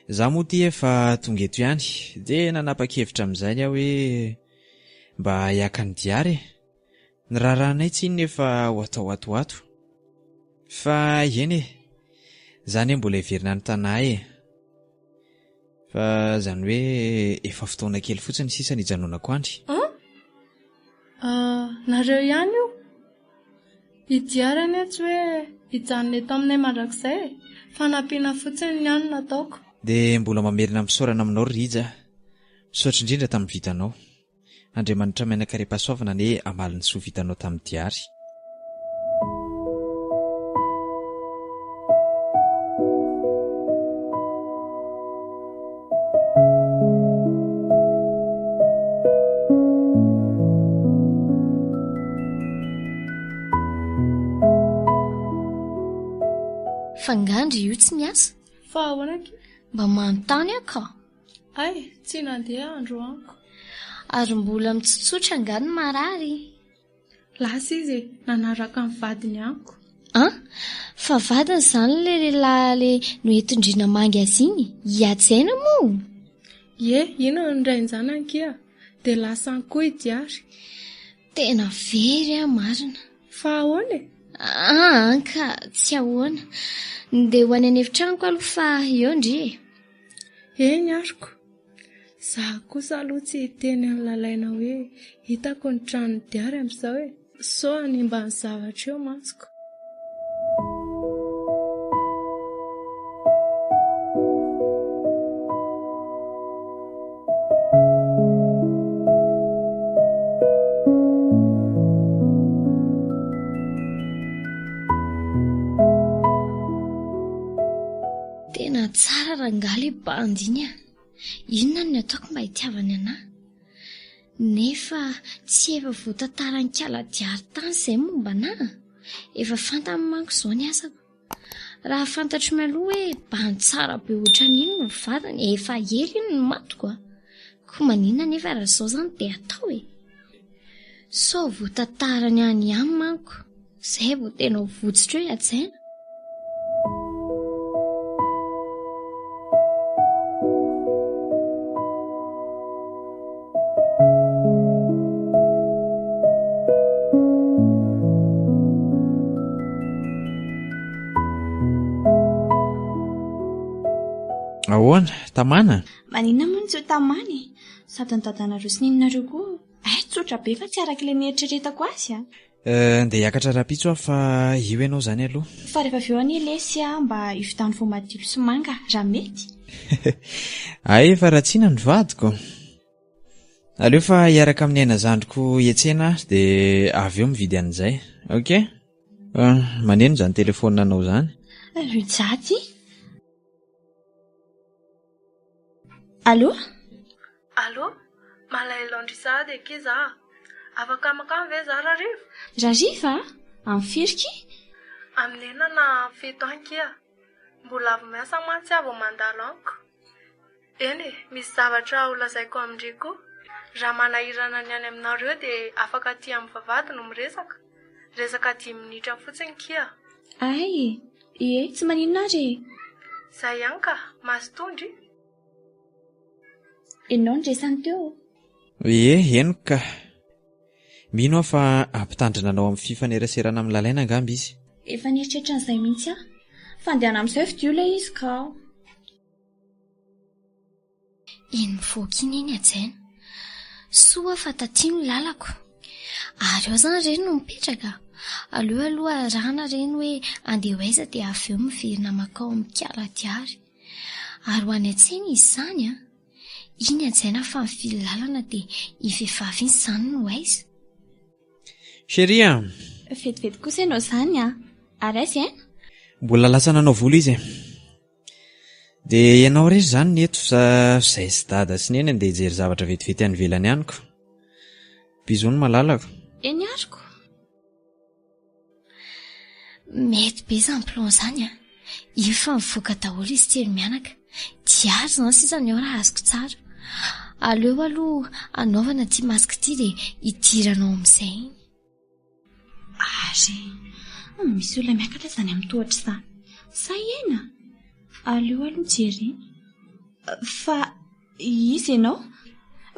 [SPEAKER 1] za moa ty efa tonga eto ihany, dia nanapa-kevitra amin'izay aho hoe mba hiaka ny diary e. Ny raharahanay tsinona efa ho atao ato ho ato. Fa eny e, za anie mbola hiverina any Tanà e. Fa zany hoe efa fotoana kely fotsiny sisa ny hijanonako any.
[SPEAKER 4] An? Ah, nareo ihany io? I Diary anie tsy hoe hijanona eto aminay mandrakizay e. Fanampiana fotsiny ny ahy no nataoko.
[SPEAKER 1] Dia mbola mamerina ny fisaorana aminao ry Rija a. Misaotra indrindra tamin'ny vitanao. Andriamanitra mianakare-pahasoavana anie hamaly ny soa vitanao tamin'ny diary.
[SPEAKER 5] Fa nga ndry io tsy miasa?
[SPEAKER 4] Fa ahoana akia?
[SPEAKER 5] Mba manontany aho ka.
[SPEAKER 4] Hay, tsy nandeha androany ko.
[SPEAKER 5] Ary mbola mitsotsotra angaha ny marary?
[SPEAKER 4] Lasa izy e, nanaraka ny vadiny amiko.
[SPEAKER 5] An! Fa vadiny izany ilay lehilahy ilay noentin-dry namangy azy iny? I Hajaina moa?
[SPEAKER 4] Ie, iny no rain-janany kia. Dia lasa any koa i Diary.
[SPEAKER 5] Tena very aho marina.
[SPEAKER 4] Fa ahoana e?
[SPEAKER 5] Aa ka tsy ahoana. Ndeha ho any an'efitranoko aloha fa eo ndry e.
[SPEAKER 4] Eny ariko. Za kosa aloha tsy hiteny an'i Lalaina hoe hitako ny tranon'i Diary amin'izao e. Sao hanimba ny zavatra eo mantsy ko.
[SPEAKER 5] Tena tsara rangahy le bandy iny a! Inona no ataoko mba hitiavany anah? Nefa tsy efa voatantaran'i Kala Diary tany izay momba anah? Efa fantany manko izao ny asako. Raha fantatro mialoha hoe bandy tsara be ohatran'iny no vadiny, efa ela iny no matiko a! Koa maninona anefa raha izao izany dia atao e? Sao voatantarany any ihany manko, izay vao tena ho votsotra eo i Hajaina.
[SPEAKER 1] Ahoana? Tamana?
[SPEAKER 3] Maninona moa no tsy ho tamana e? Sady ny dadanareo sy neninareo koa hay tsotra be fa tsy araka ilay nieritreretako azy a.
[SPEAKER 1] Eh, ndeha hiakatra rahampitso aho fa io ianao izany aloha.
[SPEAKER 3] Fa rehefa avy eo anie lesy aho mba hividiano voamadilo sy manga raha mety.
[SPEAKER 1] Hay efa ratsiana ny vadiko. Aleo fa hiaraka amin'i Aina zandriko hiantsena aho dia avy eo mividy an'izay. Ok? Ah, maneno izany telefaonina anao izany.
[SPEAKER 3] Rujaty? Allô?
[SPEAKER 4] Allô? Malahelo an-dry sahady akia za a! Afaka mankany ve za Rariva?
[SPEAKER 3] Rariva a? Amin'ny firy ki?
[SPEAKER 4] Amin'ny enina na amin'ny fito any kia. Mbola avy miasa mantsy aho vao mandalo amiko. Eny e, misy zavatra ho lazaiko amin-dry koa. Raha manahirana ny any aminareo dia afaka aty amin'ny vavahady no miresaka. Resaka dimy minitra fotsiny kia.
[SPEAKER 3] Ay e! Ie, tsy maninona ary e!
[SPEAKER 4] Zay ihany ka, mazotoa ndry.
[SPEAKER 3] Enao no resany teo.
[SPEAKER 1] Ie, henoko ka. Mino aho fa hampitandrina anao amin'ny fifaneraserana amin'i Lalaina angamba izy.
[SPEAKER 3] Efa nieritreritra an'izay mihitsy aho. Fandehana amin'izay fidio ilay izy ka.
[SPEAKER 5] Iny mivoaka iny iny Hajaina. Soa fa taty no lalako. Ary ao izany re no mipetraka? Aleo aloha arahana re ny hoe andeha ho aiza dia avy eo miverina mankao amin'ny Kiala Diary. Ary ho any an-tsena izy izany an! Iny Hajaina fa mivily lalana dia iny vehivavy iny izany no aiza?
[SPEAKER 1] Chérie a!
[SPEAKER 3] Vetivety kosa ianao izany an! Ary aiza i Aina?
[SPEAKER 1] Mbola lasa nanao volo izy e. Dia ianao irery izany ny eto sa izay sy dada sy neny andeha hijery zavatra vetivety any ivelany any ko. Bisous ny malalako.
[SPEAKER 3] Eny ariko.
[SPEAKER 5] Mety be izany plan izany an! Io fa mivoaka daholo izy telo mianaka. Diary izany sisa ny ao raha azoko tsara. Aleo aloha anaovana ity masque ity dia hidirana ao amin'izay iny.
[SPEAKER 3] Ary misy olona miakatra izany amin'ny tohatra izany. Sa hena? Aleo aloha jerena. Fa iza ianao?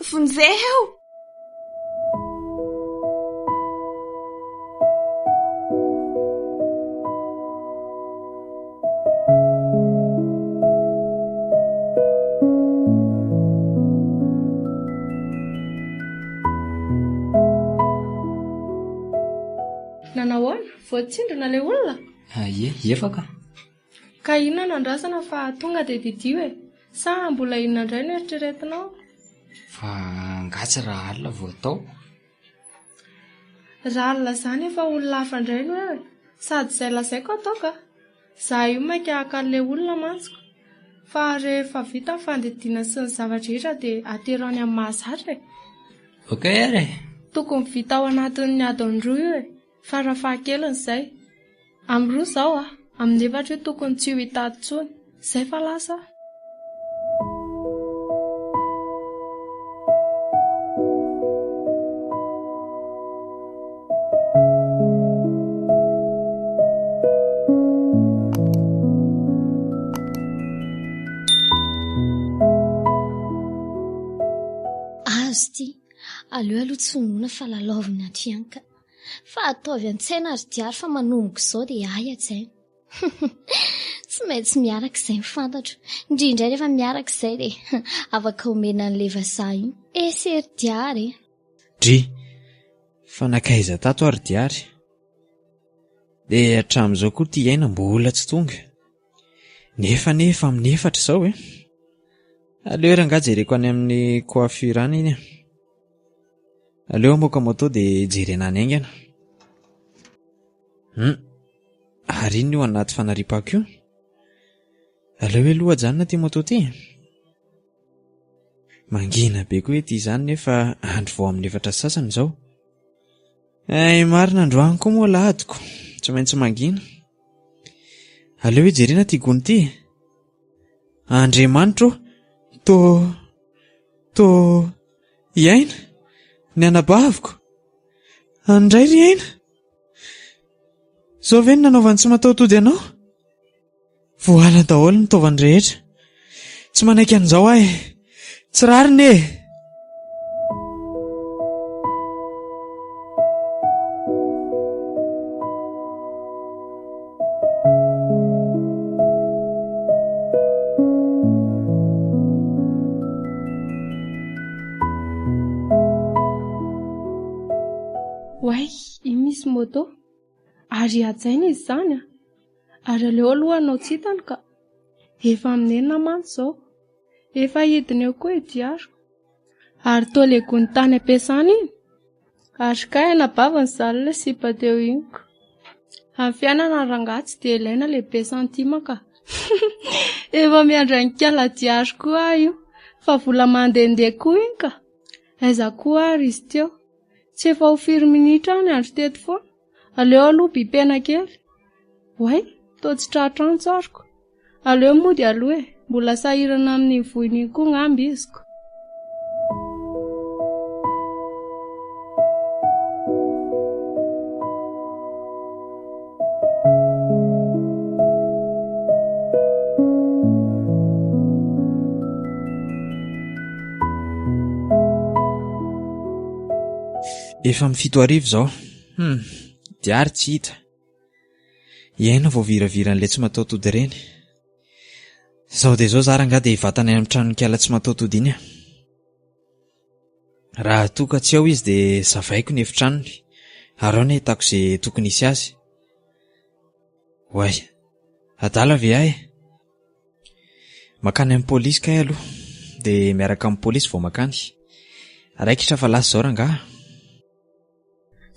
[SPEAKER 3] Vonjeo!
[SPEAKER 4] Nanao ahoana? Voatsindrona ilay olona?
[SPEAKER 6] Ah, ie, efa ka.
[SPEAKER 4] Ka inona no andrasana fa tonga dia didio e? Sa mbola inona indray no eritreretinao?
[SPEAKER 6] Fa angaha tsy raha alina vao atao?
[SPEAKER 4] Raha alina izany efa olona hafa indray no eo e! Sady izay lazaiko ataoko a! Za io maika haka an'ilay olona mantsy ko! Fa rehefa vita ny fandidiana sy ny zava-drehetra dia atero any amin'ny mahazatra e!
[SPEAKER 6] Ok ary e!
[SPEAKER 4] Tokony vita ao anatin'ny adiny roa io e! Fara fahakeliny izay. Amin'ny roa izao a! Amin'ny efatra io tokony tsy ho hita ato intsony. Izay fa lasa aho.
[SPEAKER 5] azy ity. Aleo aloha tsy honoina fa lalaovina ato ihany ka. Fa ataovy an-tsaina ry Diary fa manomboka izao dia ahy hajaina. Tsy maintsy miaraka izay ny fantatro. Indrindra rehefa miaraka izay dia afaka omena an'ilay vazaha iny. Ese ry Diary e!
[SPEAKER 1] Dry! Fa nankaiza tato ary Diary? Dia hatramin'izao koa ity aina mbola tsy tonga. Nefa anie efa amin'ny efatra izao e. Aleo rangahy jereko any amin'ny coiffure any iny e. Aleo hamoaka moto dia jerena any haingana. Hum, ary inona io anaty fanariam-pako io? Aleo aloha ajanona ity moto ity e. Mangina be koa ity izany nefa andro vao amin'ny efatra sy sasany izao. Hay marina androany koa moa alahadiko, tsy maintsy mangina. Aleo hijerena ity gony ity e. Andriamanitro ô, to to i Aina, ny anabaviko. Andray ry Aina. Izao ve no nanaovan'ny tsy mataho-tody anao? Voahala daholo ny taovany rehetra. Tsy manaiky an'izao aho e. Tsy rariny e.
[SPEAKER 4] Oay, iny misy moto. Ary hajaina izy izany a. Ary aleo aloha hanao tsy hitany ka. Efa amin'ny enina mantsy izao. Efa hidina eo koa i Diaro. Ary toa le gony tany am-piasana iny. Ary kay anabaviny izany ilay sipa teo iny ko. Amin'ny fiainana rangahy tsy dia ilaina le be centime ka. Efa miandry an'i kala Diaro koa aho io. Fa vola mandehandeha koa iny ka. Aiza koa ary izy teo. Tsy efa ho firy minitra aho niandry teto foana. Aleo aloha bipena kely. Oay, toa tsy tratra antso ariko. Aleo mody aloha e, mbola sahirana amin'iny vohiny iny koa ngamba izy ko.
[SPEAKER 1] Efa amin'ny 7000 izao. Hum, diary tsy hita. I Aina vao viraviran'ilay tsy mataho-tody ireny. Izao dia izao za rangahy dia hivatana any amin'ny tranon'ikala tsy mataho-tody iny aho. Raha toa ka tsy ao izy dia savaiko ny efitranony ary ao no ahitako izay tokony hisy azy. Oay, adala ve aho e? Makany amin'ny polisy kay aloha, dia miaraka amin'ny polisy vao makany. Raikitra fa lasa izao rangahy.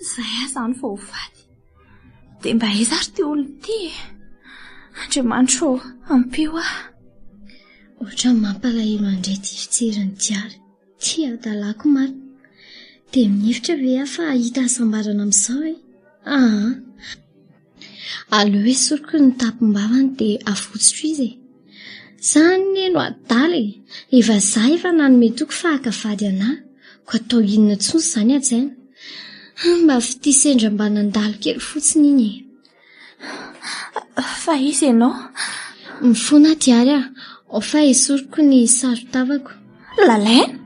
[SPEAKER 3] Izay aho izany vao ho faty. Dia mba aiza ary ity olona ity e? Andriamanitra ô, ampio aho.
[SPEAKER 5] Ohatran'ny mampalahelo an'indray ity fijerin'i Diary. Ty hadalako marina. Dia mihevitra ve aho fa hahita hasambarana amin'izao e? Aa. Aleo esoriko ny tampom-bavany dia avotsotro izy e. Za anie no adala e! Efa za efa nanome toky fa haka vady anà, ko atao inona intsony izany hajaina? Mba fitia sendra mba nandalo kely fotsiny iny e.
[SPEAKER 3] Fa iza ianao?
[SPEAKER 5] Mifona aho Diary a! Ao fa esoriko ny saron-tavako.
[SPEAKER 3] Lalaina?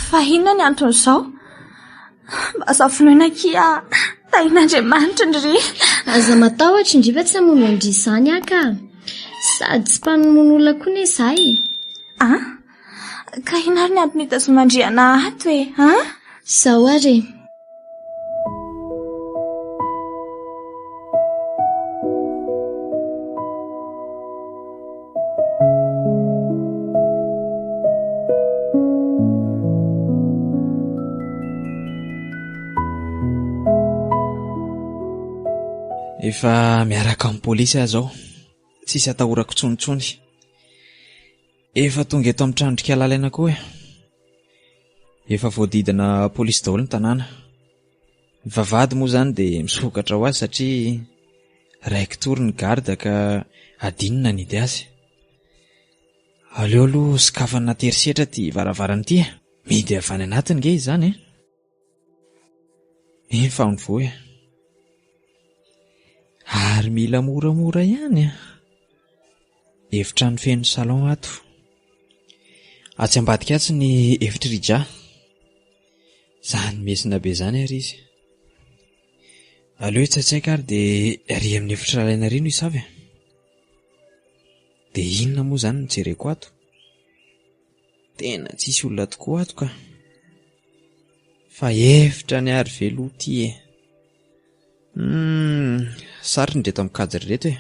[SPEAKER 3] Fa inona ny anton'izao? Mba aza vonoina akia Tahin'Andriamanitra ndry.
[SPEAKER 5] Aza matahotra ndry fa tsy hamono an-dry izany aho ka. Sady tsy mpamono olona koa ne za e.
[SPEAKER 3] An? Ka inona ary ny antony itazoman-dry anah ato e? An?
[SPEAKER 5] Izao ary e.
[SPEAKER 1] Efa miaraka amin'ny polisy aho izao. Tsisy atahorako intsony intsony. Efa tonga eto amin'ny tranondrika lalaina koa e. Efa voadidina polisy daholo ny tanàna. Ny vavahady moa izany dia misokatra ho azy satria raiki-tory ny garde ka adino ny nanidy azy. Aleo aloha sokafana an-terisetra ity varavarana ity e. Mihidy avy any anatiny nge izany e. Eny fa mivoha e. Ary mila moramora ihany a. Efitrano feno salon ato. Atsy ambadika atsy ny efitr'i Rija. Zany miesona be zany ary izy. Aleo hitsaitsaika ary dia ary amin'ny efitra lalaina ary no hisava e. Dia inona moa izany no jereko ato? Tena tsisy olona tokoa ato ka. Fa efitra ny ary ve aloha ity e? Hmm, sariny ireto amin'ny cadre ireto e.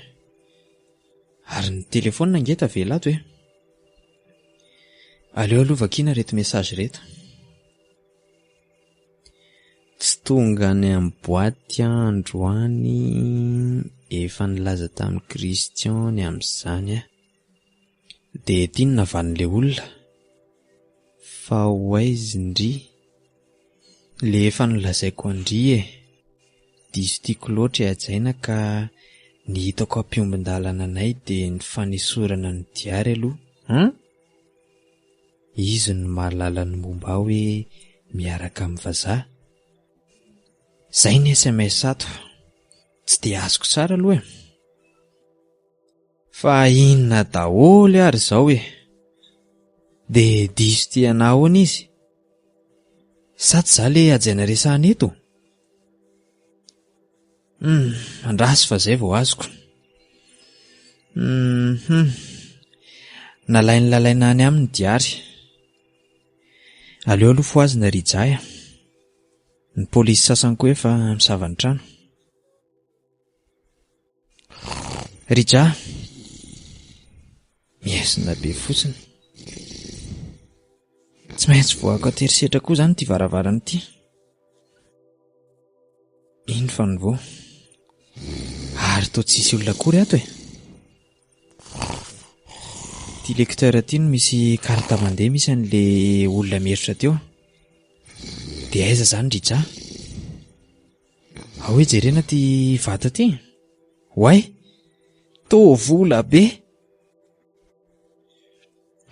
[SPEAKER 1] Ary ny telefaonina ange tavela ato e. Aleo aloha vakiana ireto message ireto. Tsy tonga any amin'ny boaty aho androany, efa nilaza tamin'i Christian ny amin'izany aho. Dia ity no navalin'ilay olona, fa ho aiza ndry? Le efa nolazaiko an-dry e! Diso tiako loatra i Hajaina ka ny hitako hampiombon-dalana anay dia ny fanesorana ny diary aloha, an! Izy no mahalala ny momba ahy hoe miaraka amin'ny vazaha. Zay ny sms ato. Tsy dia azoko tsara aloha e. Fa inona daholo ary izao e? Dia diso tia anah ahoana izy? Sa tsy za le hajaina resahana eto? Hum, andraso fa zay vao azoko. Hum, nalain'i Lalaina any aminy diary. Aleo aloha fohazina ry Jaya. Ny polisy sasany koa efa misava ny trano. Rija, miesona be fotsiny. Tsy maintsy voahako an-terisetra koa izany ity varavarana ity. Iny fa nivoha. Ary toa tsisy olona akory ato e. Ity lecteur ity no misy carte mandeha misy an'le olona mieritra teo. Dia aiza izany Rija? Ao hoe jerena ity vata ity. Oay! Toa vola be!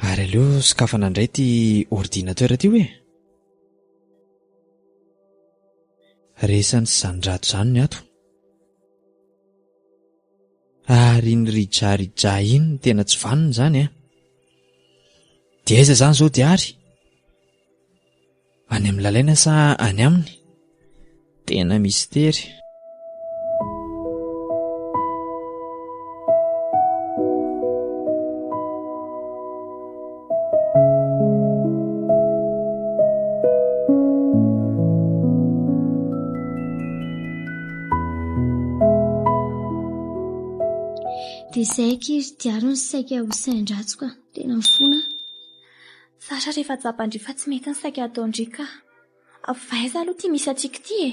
[SPEAKER 1] Ary aleo sokafana indray ity ordinateur ity hoe. Resany sy zandrato izany ny ato. Ary iny Rija Rija iny no tena tsy vanona izany eh. Dia aiza izany izao Diary? Any amin'i Lalaina sa any aminy? Tena mistery.
[SPEAKER 5] Dia izay akia ry Diary no saika ho sain-dratsy ka. Tena mifona aho.
[SPEAKER 3] Zatra rehefa tsapan-dry fa tsy mety ny saika ataon-dry ka. Fa aiza aloha ity misy antsika ity e?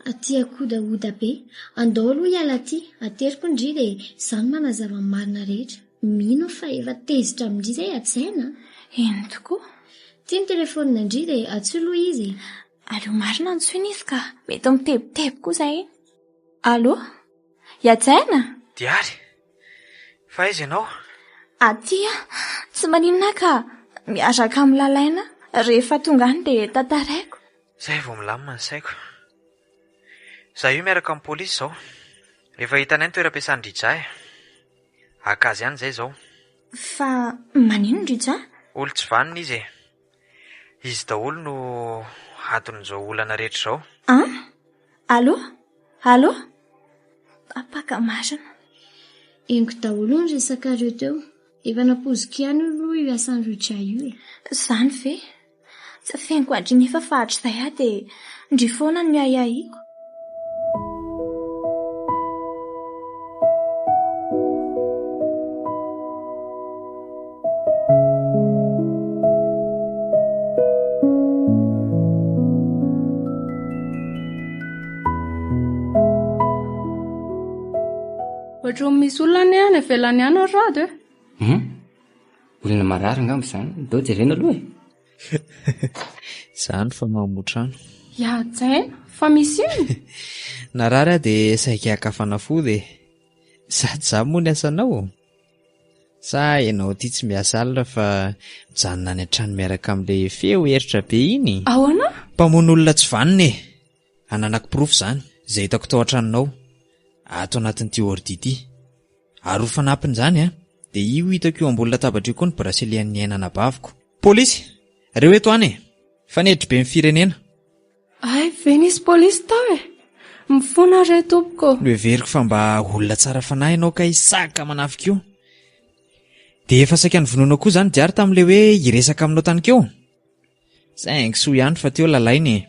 [SPEAKER 5] Aty ankodahoda be. Andao aloha hiala aty. Ateriko ndry dia izaho no manazava ny marina rehetra. Mino aho fa efa tezitra amin-dry izay Hajaina a!
[SPEAKER 3] Eny tokoa.
[SPEAKER 5] Ity ny telefaonina-ndry dia antsoy aloha izy e!
[SPEAKER 3] Aleo marina antsoina izy ka. Mety mitebiteby koa izay iny. Allô? I Hajaina?
[SPEAKER 1] Diary! Fa aiza ianao?
[SPEAKER 3] Aty aho. Tsy maninona aho ka. Miaraka amin'i Lalaina. Rehefa tonga any dia tantaraiko.
[SPEAKER 1] Izay vao milamina ny saiko. Izaho io miaraka amin'ny polisy izao. Efa hitanay ny toeram-piasan'i Rija e. Haka azy any izay izao.
[SPEAKER 3] Fa maninona Rija?
[SPEAKER 1] Olon-tsy vanona izy e. Izy daholo no anton'izao olana rehetra izao.
[SPEAKER 3] An? Allô? Allô? Tapaka marina.
[SPEAKER 5] Henoko daholo ny resakareo teo. Efa nampoiziko ihany aloha io asan'i Ruja io e.
[SPEAKER 3] Izany ve? Tsy afeniko an-dry nefa fa hatrizay aho dia ndry foana no niahiahiako.
[SPEAKER 4] Ohatran'ny misy olona anie any ivelany any ry Rado e.
[SPEAKER 6] Hum? Olona marary angamba izany. Ndao jerena aloha e.
[SPEAKER 1] Izany fa mamotrano.
[SPEAKER 4] Ya Jaina, fa misy inona?
[SPEAKER 1] Narary aho dia saika haka fanafody e. Sady izaho moa ny asanao? Sa ianao ity tsy miasa alina fa mijanona any an-trano miaraka amin'ilay feo heritra be iny?
[SPEAKER 4] Ahoana?
[SPEAKER 1] Mpamono olona tsy vanona e! Ananako porofo izany, izay hitako tao an-tranonao, ato anatin'ity ordi ity. Ary ho fanampin'izany an, dia io hitako io ambony latabatra io koa ny bracelet an'ny aina anabaviko. Polisy! Reo eto any e! Fanetry be ny firenena.
[SPEAKER 4] Hay ve nisy polisy tao e? Mifona re tompoko.
[SPEAKER 1] Noheveriko fa mba olona tsara fanahy ianao kay saka manafika io. Dia efa saika novonoinao koa izany Diary tamin'ilay hoe hiresaka aminao tany keo? Saingy soa ihany fa teo lalaina e.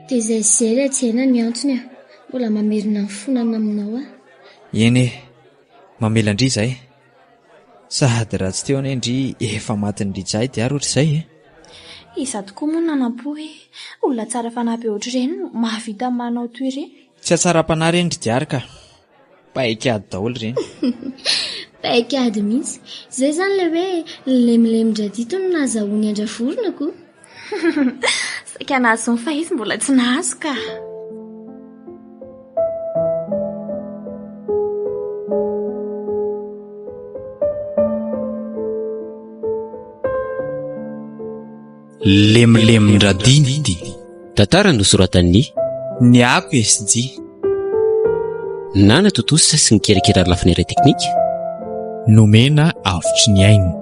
[SPEAKER 5] Dia izay sy izay ilay tsena ny antony a. Mbola mamerina ny fonana aminao aho.
[SPEAKER 1] Eny e, mamela an-dry izahay. Sady raha tsy teo anie ndry efa matin'i Rija i Diary ohatr'izay e.
[SPEAKER 3] Iza tokoa moa no nanam-po hoe olona tsara fanahy be ohatr'ireny no mahavita manao toy ireny?
[SPEAKER 1] Tsy hatsaram-panahy ireny ry Diary ka. Paik'ady daholo ireny.
[SPEAKER 5] Paik'ady mihitsy. Izay izany ilay hoe lemilemin-dRadito no nahazahoany an-dRavorona ko.
[SPEAKER 3] Saika nahazo ny fa izy mbola tsy nahazo ka.
[SPEAKER 8] Lemilemin-dRadinty.
[SPEAKER 2] Tantara nosoratan'ny.
[SPEAKER 8] Ny Ako SJ.
[SPEAKER 2] Nanatontosa sy nikirakira ny lafiny ara-teknika.
[SPEAKER 8] Nomena Avotry ny Aina.